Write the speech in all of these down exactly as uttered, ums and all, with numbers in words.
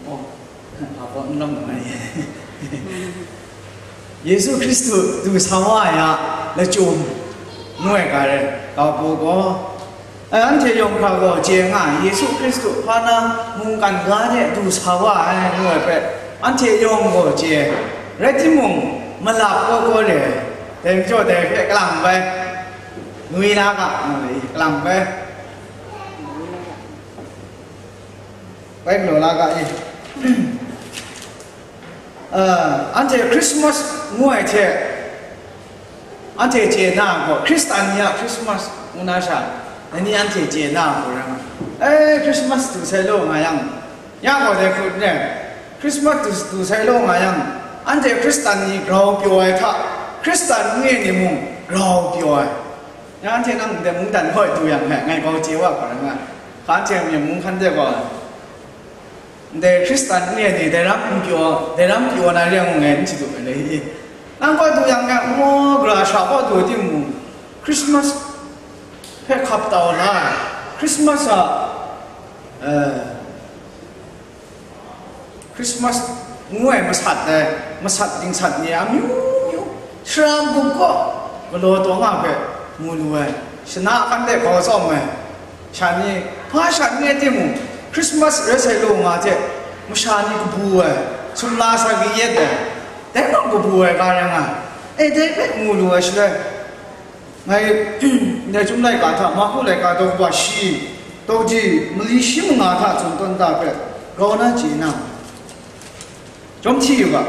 Hpa n lam ai. Yesu Hkristu du sa wa ai a lachyum ngu ai ga rai, ga pru gaw, anhte yawng hkra gaw chye nga ai, Yesu Hkristu hpa na mungkan ga de du sa wa ai ngu ai hpe, anhte yawng gaw chye ai. Rai timung, malap kawkaw re ai, dai majaw dai hpe kalang bai, ngwi la ga, ngu ai, kalang bai. Bai galaw la ga i. Ah, anhte Christmas ngu ai hte, anhte chye na gaw, Hkristan ni a Christmas ngu na sha, dai ni anhte chye na gaw rai nga, eh, Christmas du sai law nga yang, ya gaw dai hku n rai, Christmas du, du sai law nga yang, anhte Hkristan ni grau pyaw ai hta, Hkristan n re ni mung grau pyaw ai. Ya anhte nang ndai mungdan hkaw du yang hpe, ngai grau chye wa hkra nga, hka anhte mung hkan de gaw, ndai Hkristan n re ni, dai ram n pyaw, dai ram pyaw na re ai ngu ngai n shadu ai le i? Nang kaw du yang, nang ngu gara sha kaw du timung, Christmas hpe hkap tau la ai, Christmas a, eh, Christmas ngu ai masat dai, masat dingsat ni amyu myu, shara n-gup kaw galaw taw nga hpe mu lu ai, shana hkan de grau tsawm ai, sha ni, hpa sha n rai timung, Christmas rai sai law nga hte, masha ni kabu ai, sumla sa kayat ai, dai mung kabu ai ga rai nga ai, e, dai hpe mu lu ai shaloi, ngai, ndai Chyum laika hta, Marku laika daw kaba shi, daw ji, mali shi manga hta tsun tawn da hpe, grau na chye na, chyawm hti yu ga,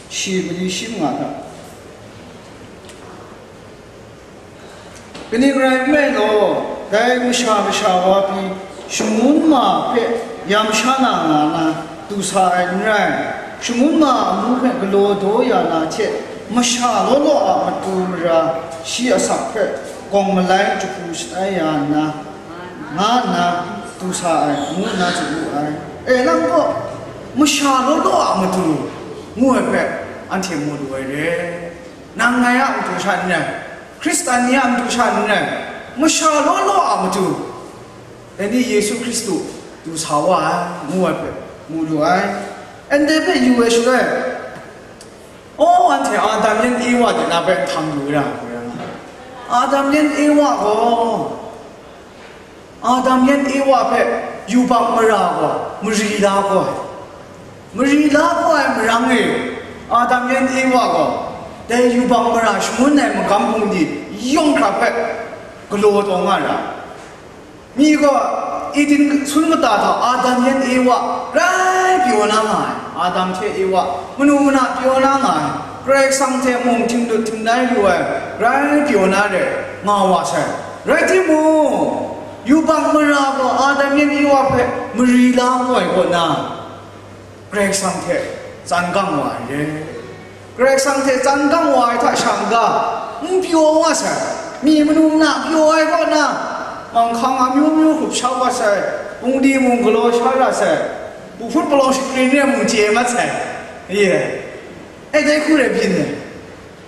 shi mali shi manga hta. Kaning rai nme law, dai Masha Kasha wa pyi shangun ma hpe yam sha na nga na du sa ai n rai, shangun ma amu hpe galaw daw ya na hte, masha law law a matu mara shi asak hpe gawng malai jahku shatai ya nna, nga nna du sa ai, ngu nna tsun wu ai. E, nang gaw masha law law a matu ngu ai hpe anhte mu lu ai re. Nang ngai a matu sha n rai, Hkristan ni a matu sha n rai, masha law law a matu, dai ni Yesu Hkristu du sa wa ai, ngu ai hpe mu lu ai. Ndai hpe yu ai shaloi, aw, anhte Adam yan Ewa de na hpe nhtang lu ra, ngu ra nga ai. Adam yan Ewa gaw, Adam yan Ewa hpe yubak mara gaw mari la gaw ai. Mari la gaw ai marang e, Adam yan Ewa gaw dai yubak mara shangun ai magam bungli yawng hkra hpe galaw taw nga ra. Mi gaw Eden sun mata hta Adam yan Ewa grai pyaw na nga ai, Adam hte Ewa manu mana pyaw na nga ai, Karai Kasang hte mung htinglut htingnai lu ai grai pyaw na re nga wa sai. Rai timung, yubak mara gaw Adam yan Ewa hpe mari la mu ai kaw na, Karai Kasang hte tsan gang wa ai re. Karai Kasang hte tsan gang wa ai hta sha n-ga, n pyaw wa sai, mi manu mana pyaw ai kaw na, manghkang amyu myu hkrup sha wa sai, bungli mung galaw sha ra sai, buhput palawng shakrin re mung chye mat sai, ye, e, dai hku rai byin ai,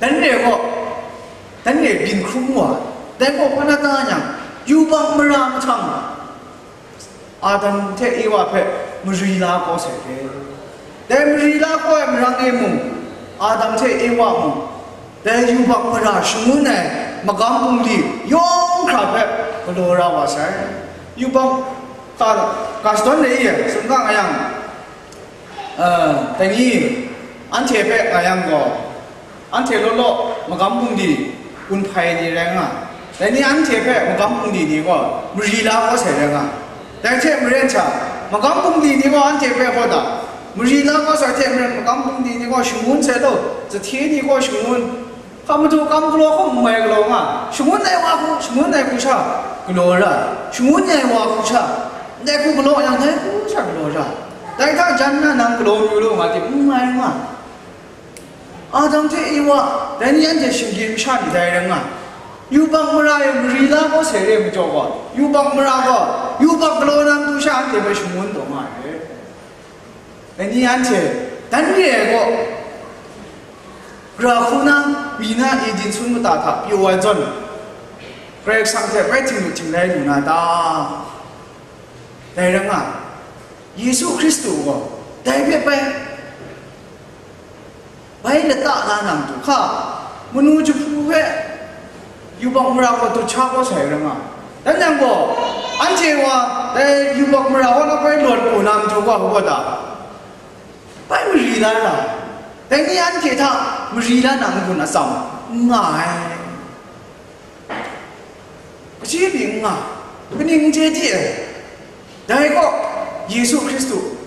dan re gaw, dan re byin hkrum wa ai, dai gaw hpa na ta yang, yubak mara mahtang, Adam hte Ewa hpe mari la kau sai hte, dai mari la kau ai marang e mung, Adam hte Ewa mung, dai yubak mara shangun ai magam bungli yawng hkra hpe galaw ra wa sai. Yubak ka, ka shadawn de i, tsun ga nga yang, eh, dai ni anhte hpe nga yang gaw, anhte law law magam bungli gun hpai ni rai nga ai. Dai ni anhte hpe magam bungli ni gaw mari la kau sai rai nga ai. Dai hte maren sha, magam bungli ni gaw anhte hpe hkaw da, mari la kau sai hte maren, magam bungli ni gaw shangun sai law, jahte ni gaw shangun, hka madu kam galaw hkum n mai galaw nga, shangun ai wa hku, shangun ai hku sha galaw ra ai, shangun ai wa hku sha, ndai hku galaw yang, ndai hku sha galaw ra ai. Dai hta jan nna nang galaw yu law nga tim, n mai nga ai. Adam hte Ewa, dai ni anhte shinggyim masha ni dai rai nga ai. Yubak mara e mari la kau sai re ai majaw gaw, yubak mara gaw, yubak galaw na matu sha anhte hpe shangun taw nga ai. Dai ni anhte, dan re ai gaw, gara hku na, mi na Eden sun mata hta pyaw ai zawn, Karai Kasang hte bai htinglut htinglai lu na ta? Dai rai nga ai. Yesu Hkristu gaw dai hpe bai, bai lata la na matu hka, manu jahpu hpe yubak mara gaw dut sha kau sai rai nga. Dan yang gaw, anhte wa dai yubak mara wa na bai lawt kau na matu gaw, gaw ta? Bai mari la ra, dai ni anhte hta mari la na n-gun atsam n nga ai. Kaji pyi n nga, kaning n chye di ai. Dai gaw, Yesu Hkristu,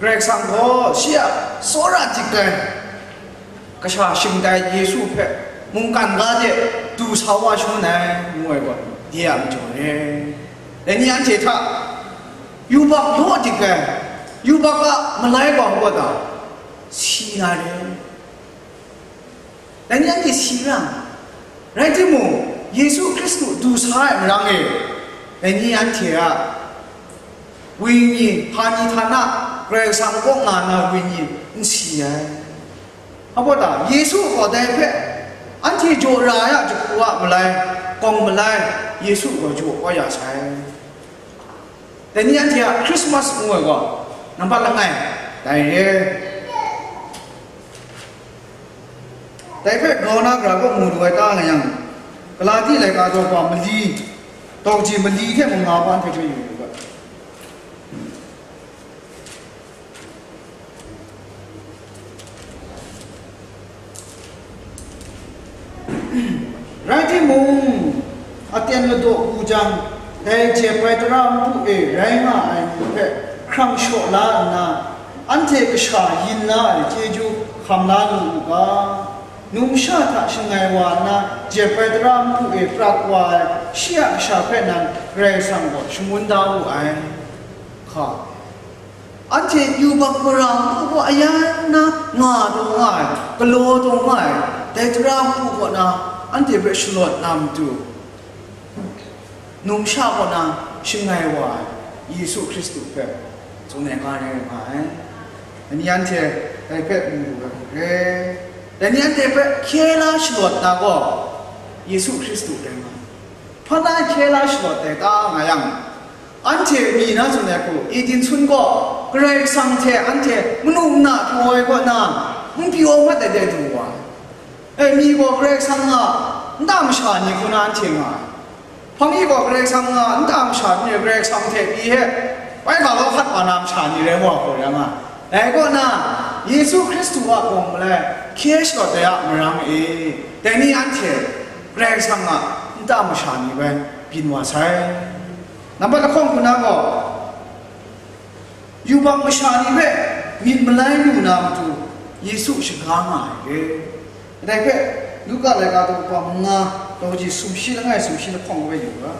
Karai Kasang gaw shi a tsawra dik ai, kasha shingtai Yesu hpe mungkan ga de du sa wa shangun ai, ngu ai gaw, de a majaw re. Dai ni anhte hta yubak law dik ai, yubak a malai gaw, gaw ta? Si na re. Dai ni anhte si ra ai. Rai timung, Yesu Hkristu du sa ai marang e, dai ni anhte a wenyi, hpa ni hta na, Karai Kasang kaw nga na wenyi n si ai. Abaw ta, Yesu gaw dai hpe, anhte jaw ra ai a jahku a malai, kawng malai, Yesu gaw jaw kau ya sai. Dai ni anhte a Christmas ngu ai gaw, nampat langai, dai re. Dai hpe grau na gara kaw mu lu ai ta nga yang, Galati laika daw pa mali, daw ji mali hte mung nga pa hte hte yu lu ga. Rai timung, aten ladaw u jang, dai jep ai tara npu e rai nga ai ni hpe hkrang shaw la nna, anhte kasha yin la ai chyeju hkam la lu u ga, numsha hta shangai wa nna, jep ai tara npu e prat wa ai shi a kasha hpe nan Karai Kasang gaw shangun da wu ai. Hka. Anhte yubak mara npu gaw ayan na nga taw nga ai, galaw taw nga ai, dai tara npu kaw na anhte hpe shalawt na matu, numsha kaw na shangai wa ai Yesu Hkristu hpe tsun ai nga rai nga ai. Ani anhte dai hpe mu lu ai hku re. Dai ni anhte hpe hkye la shalawt na gaw Yesu Hkristu rai nga ai. Hpa na hkye la shalawt ai ta nga yang, anhte mi na tsun ai hku, Eden sun gaw Karai Kasang hte anhte manu mana pyaw ai kaw na, n pyaw mat ai de du wa ai. E, mi gaw Karai Kasang a nta masha ni hku na anhte nga ai. Hpang e gaw Karai Kasang a nta masha ni Karai Kasang hte pyi he, bai ga law hkat wa na masha ni rai wa hku rai nga ai. Dai kaw na, Yesu Hkristu a gawng malai hkye shalawt ai a marang e, dai ni anhte Karai Kasang a nta masha ni bai byin wa sai. Nambat lahkawng hku na gaw, yubak masha ni hpe myit malai lu na matu Yesu shaga nga ai re. Kadai hpe, Luka laika daw pa manga, daw ji sumshi langai sumshi lahkawng hpe yu ga.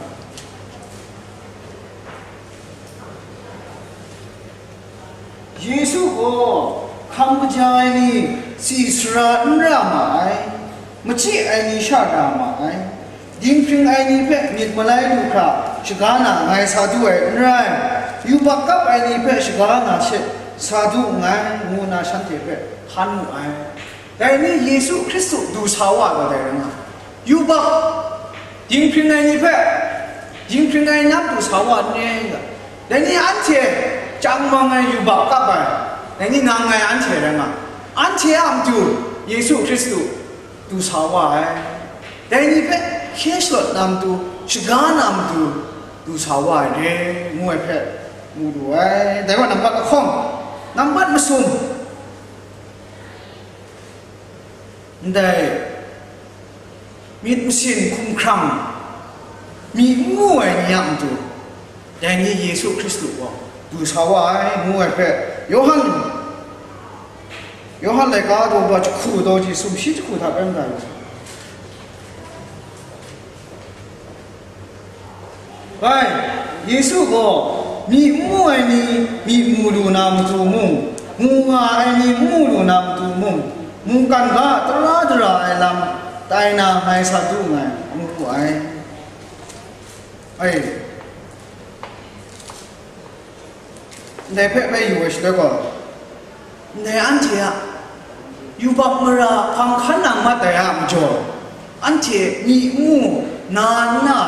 Yesu gaw hkam kaja ai ni tsi sara n ra ma ai, machyi ai ni sha ra ma ai, dinghpring ai ni hpe myit malai lu hkra shaga na ngai sa du ai n rai, yubak kap ai ni hpe shaga na she sa du nngai, ngu nna shanhte hpe hkan mu ai. Dai ni Yesu Hkristu du sa wa ai, dai rai nga, yubak dinghpring ai ni hpe, dinghpring ai nat du sa wa n rai ga, dai ni anhte chyang mang ai yubak kap ai, dai ni nang ngai anhte rai nga, anhte a matu Yesu Hkristu du sa wa ai, dai ni hpe hkye shalawt na matu, shaga na matu du sa wa ai re, ngu ai hpe mu lu ai. Dai wa nambat lahkawng, nambat masum, ndai myit masin hkumhkrang mi n mu ai ni a matu, dai ni Yesu Hkristu gaw du sa wa ai, ngu ai hpe, Yawhan, Yawhan laika daw ba jahku daw ji sumshi jahku hta bai n ga ai. Bai, Yesu gaw, mi n mu ai ni, mi mu lu na matu mung, mu nga ai ni n mu lu na matu mung, mungkan ga tara dara ai lam tai na ngai sa du nngai, ngu wu ai. Ai, ndai hpe bai yu ai shaloi gaw, ndai anhte a yubak mara hpang hkan nang mat ai a majaw, anhte myi n mu na n na,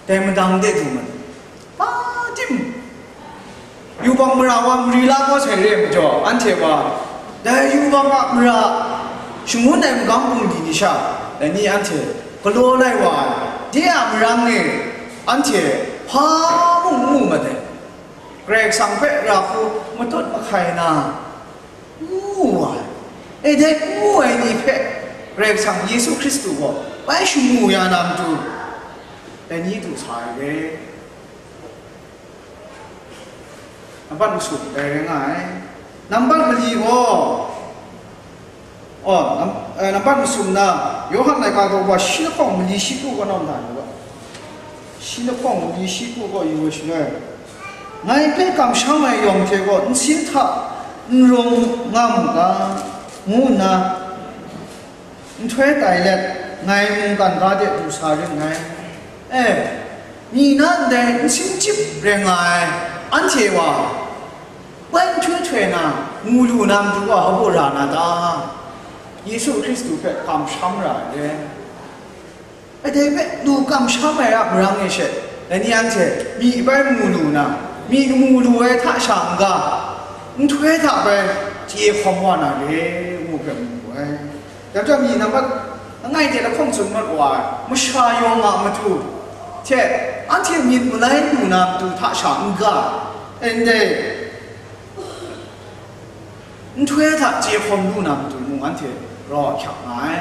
dai madang de du ma ni? Hpa tim Yubak mara wa mari la kau sai re ai majaw, anhte wa dai yubak a mara shangun ai magam bungli ni sha, dai ni anhte galaw lai wa ai, de a marang e anhte hpa mung n mu mat ai. Karai Kasang hpe ra hku matut mahkai na, n mu wa ai. E dai n mu ai ni hpe Karai Kasang Yesu Hkristu gaw bai shamu ya na matu, dai ni du sa ai re. Nambat masum dai rai nga ai. Nambat mali gaw, oh, nam, eh, nambat masum na, Yawhan laika daw wa shi lahkawng mali shi kru kaw naw nta ni wa. Shi lahkawng mali shi kru kaw yu ai shaloi, ngai hpe kamsham ai yawng hte gaw nsin hta n rawng nga mu ga, ngu nna, nhtoi tai let, ngai mungkan ga de du sa ring ngai. E, mi na ndai nsin chyip rai nga ai, anhte wa, bai nhtoi htoi na, mu lu na matu wa, hpa ra na ta? Yesu Hkristu hpe kamsham ra ai. Dai hpe lu kamsham ai a marang e she, dai ni anhte myi bai mu lu na, myi mu lu ai hta sha n-ga, nhtoi hta bai chye hkawm wa na re, ngu hpe mu ai. Dai majaw, myi nambat langai hte lahkawng tsun mat wa ai masha yawng a matu hte anhte myit malai lu na matu hta sha n-ga, ndai nhtoi hta chye hkawm lu na matu mung anhte rau ahkyak nga ai.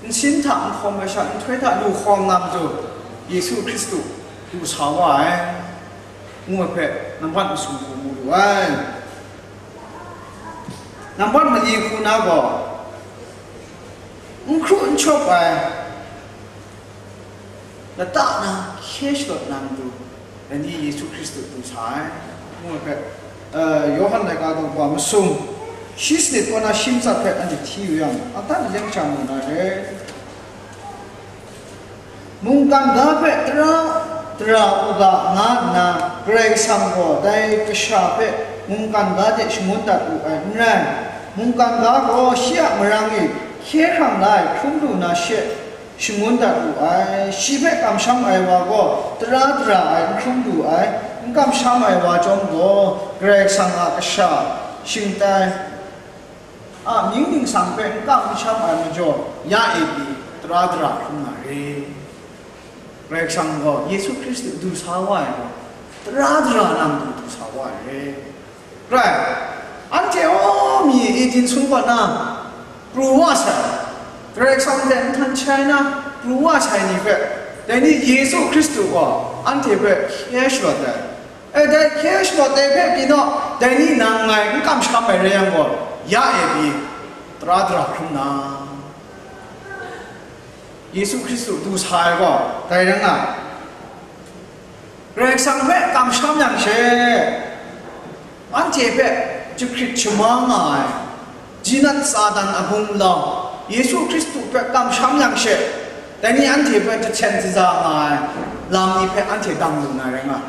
Nsin hta n hkawm ai sha, nhtoi hta lu hkawm na matu Yesu Hkristu du sa wa ai, ngu ai hpe nambat masum hku mu lu ai. Nambat mali hku na gaw, n hkru n shawp ai, lata na hkye shalawt na matu, dai ni Yesu Hkristu du sa ai, ngu ai hpe, eh, Yawhan laika daw wa masum, shi sanit kaw na shi matsat hpe anhte hti yu yang, adat maleng sha mu na re. Mungkan ga hpe tara, tara u ga nga nna, Karai Kasang gaw dai kasha hpe mungkan ga de shangun dat wu ai n rai. Mungkan ga gaw shi a marang e hkye hkrang la ai hkrum lu na she shangun dat wu ai. Shi hpe kamsham ai wa gaw tara dara ai, n hkrum lu ai, n kamsham ai wa chyawm gaw, Karai Kasang a kasha shingtai a mying ningsang hpe n kam n sham ai majaw, ya e pyi, tara dara hkrum na re. Karai Kasang gaw Yesu Hkristu du sa wa ai gaw, tara dara na matu du sa wa ai re. Rai, anhte aw mi Eden sumhkawt na pru wa sai, Karai Kasang hte nhtan shai na pru wa sai ni hpe, dai ni Yesu Hkristu gaw anhte hpe hkye shalawt ai. E, dai hkye shalawt ai hpe pyi naw, dai ni nang ngai n kamsham ai rai yang gaw, ya e pyi, tara dara hkrum na, Yesu Hkristu du sa ai gaw, dai rai nga ai. Karai Kasang hpe kamsham yang she, anhte hpe jahkrit shamang nga ai, jinat Satan a gumlau, Yesu Hkristu hpe kamsham yang she, dai ni anhte hpe jahten shaza nga ai lam ni hpe anhte dang lu na rai nga.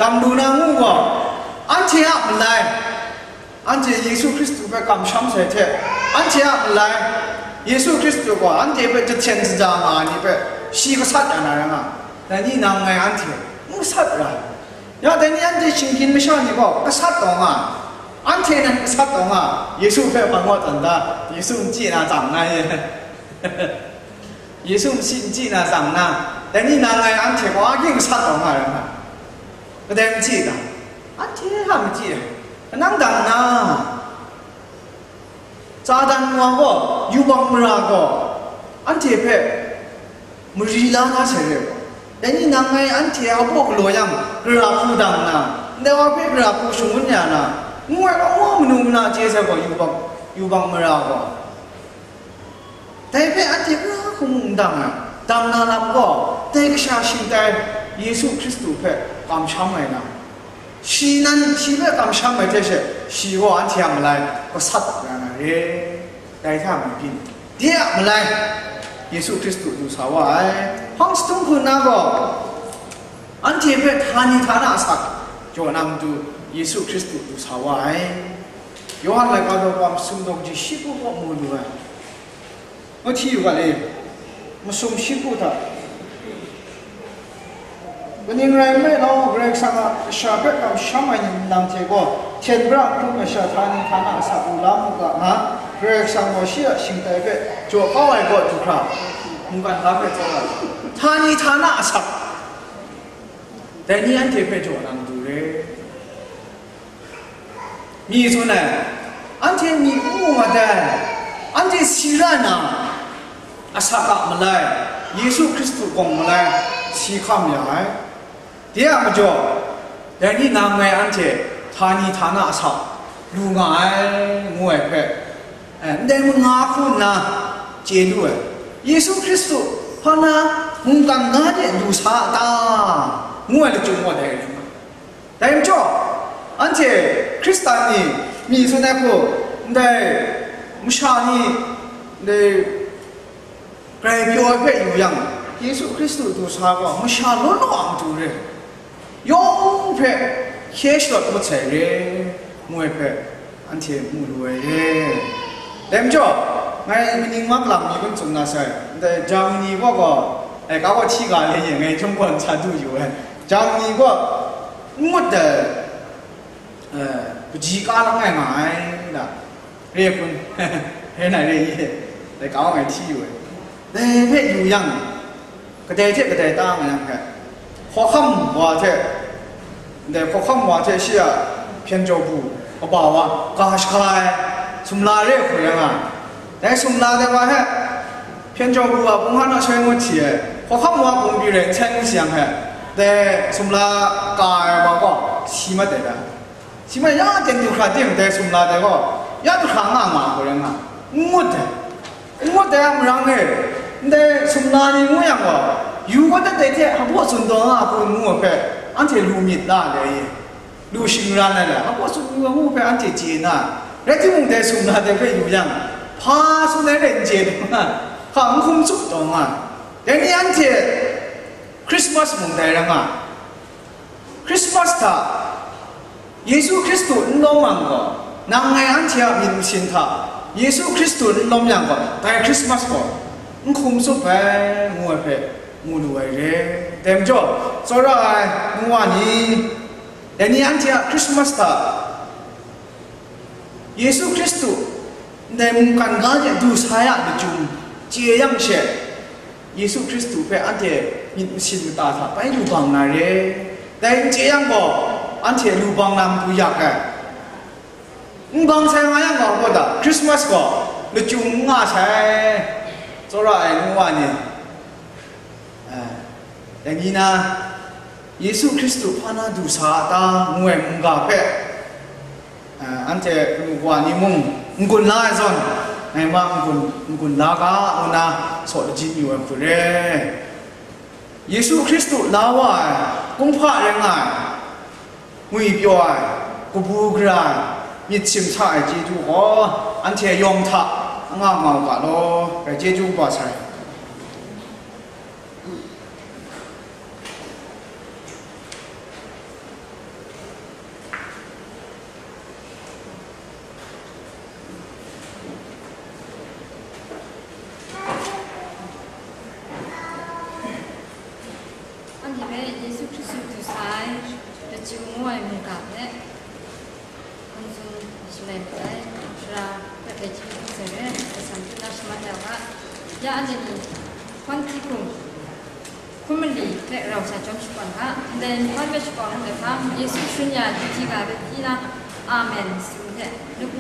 Dang lu na ngu gaw, anhte a malai, anhte Yesu Hkristu hpe kamsham sai hte, anhte a malai, Yesu Hkristu gaw anhte hpe jahten shaza nga ai ni hpe shi gasat ya na rai nga. Dai ni nang ngai anhte n gasat ra. Ya, dai ni anhte shinggyim masha ni gaw gasat taw nga, anhte nan gasat taw nga, Yesu hpe hpa ngawt tawn da, Yesu n chye na tsang na ye. Yesu n si, n chye na tsang na, dai ni nang ngai anhte gaw a ging gasat taw nga rai nga. Kadai n chye ta? Anhte hta n chye ai. Kanang dang na, Satan wa gaw, yubak mara gaw, anhte hpe mari la na sai re gaw, dai ni nang ngai anhte a baw galaw yang, gara hku dang nna, ndai wa hpe gara hku shangun ya na, ngu ai gaw, manu mana chye sai gaw, yubak, yubak mara gaw, dai hpe anhte gara hku mung n dang ai, dang na lam gaw, dai kasha shingtai Yesu Hkristu hpe kamsham ai na, shi nan shi hpe kamsham ai hte she, shi gaw anhte a malai gasat ya na re. Dai hta mung byin, de a malai Yesu Hkristu du sa wa ai. Hpang jahtum hku nna gaw, anhte hpe htani htana asak jaw na matu Yesu Hkristu du sa wa ai. Yawhan laika daw wa masum dawng ji shi hku kaw mu lu ai. Ngu hti yu ga le, masum shi hku hta. Kaning rai nme law, Karai Kasang a kasha hpe kamsham ai ni nlang hte gaw, hten pra n hkrum ai sha, htani htana asak lu la mu ga nga, Karai Kasang gaw shi a shingtai hpe jaw kau ai kaw du hkra, mungkan ga hpe tsawra, htani htana asak, dai ni anhte hpe jaw na matu re. Mi tsun ai, anhte myi n mu mat ai, anhte si ra na, asak a malai, Yesu Hkristu gawng malai, si hkam ya ai. De a majaw, dai ni na ngai anhte htani htana asak lu nga ai, ngu ai hpe, eh, ndai manga hku nna chye lu ai. Yesu Hkristu hpa na mungkan ga de lu sa a ta? Ngu ai lachyum gaw dai rai nga. Dai majaw, anhte Hkristan ni, mi tsun ai hku, ndai masha ni, ndai grai pyaw ai hpe yu yang, Yesu Hkristu du sa gaw masha law law a matu re, yawng hpe hkye shalawt ngut sai re, ngu ai hpe anhte mu lu ai re. Dai majaw, ngai kaning ma kalang mi kun tsun na sai, ndai Germany kaw gaw, ai, ka gaw hti ga le ye, ngai chyum gaw n sa du yu ai. Germany kaw n ngut ai, eh, kaji ka langai nga ai da, re hpun, re nai re ye, dai ka wa ngai hti yu ai. Dai hpe yu yang, kadai hte kadai ta nga yang hpe, hkawhkam wa hte, ndai hkawhkam wa hte shi a hpyen jaw bu kaba wa ga shaka ai sumla re hku rai nga ai. Dai sumla dai wa hpe, hpyen jaw bu a bung hkan a soi ngut si ai, hkawhkam wa bung pyi rai n sai ngut si yang hpe, dai sumla ka ai wa gaw si mat ai da. Si mat ya ten du hkra tim dai sumla dai gaw, ya du hkra nga nga hku rai nga, n ngut ai. N ngut ai a marang e, ndai sumla ni ngu yang gaw, yu gaw dat dai hte hpaw tsun taw nga hku ngu ai hpe, anhte lu myit la ai, lu shingran ai le, hpaw tsun ngu ai ngu hpe anhte chye na, rai timung dai sumla dai hpe yu yang, hpa tsun ai rai n chye taw nga, hka n hkum tsup taw nga, dai ni anhte Krismas mung dai rai nga, Krismas hta Yesu Hkristu n lawm yang gaw, nang ngai anhte a myit masin hta Yesu Hkristu n lawm yang gaw, dai Krismas gaw n hkum tsup ai, ngu ai hpe mu lu ai re. Dai majaw, tsawra ai ngu wa ni, dai ni anhte a Krismas hta Yesu Hkristu ndai mungkan ga de du sa ya lachyum chye yang she, Yesu Hkristu hpe anhte myit masin mata hta bai lu bang na re. Dai n chye yang gaw, anhte lu bang na matu yak ai. N bang sai nga yang gaw, gaw da, Krismas gaw lachyum n nga sai, tsawra ai ngu wa ni. Eh, dai ni na, Yesu Hkristu hpa na du sa a ta, ngu ai mungga hpe, eh, anhte kanu kawa ni mung n-gun la ai zawn, ngai ma n-gun, n-gun la ga, ngu na saw lajin yu ai hku re. Yesu Hkristu la wa ai, kumhpa rai nga ai, ngwipyaw ai, kabu gara ai, myit shim sa ai chyeju gaw, anhte yawng hta anga nga u ga law, rai chyeju kaba sai. Anhte hpe Yesu Hkristu du sa ai, lachyum ngu ai mungga hpe, hkum tsun shalai mat ai, Sara hpe dai hti hpung sai re, asan hpyi na shaman ya u ga, ya anhte ni, hkawn hti hkum, hkum mali hpe rau sa chyawm shakawn ga, ndai nhkawn hpe shakawn ai hkam, Yesu shangun ya ai hti ga hpe hpyi na, Amen, tsun hte, luk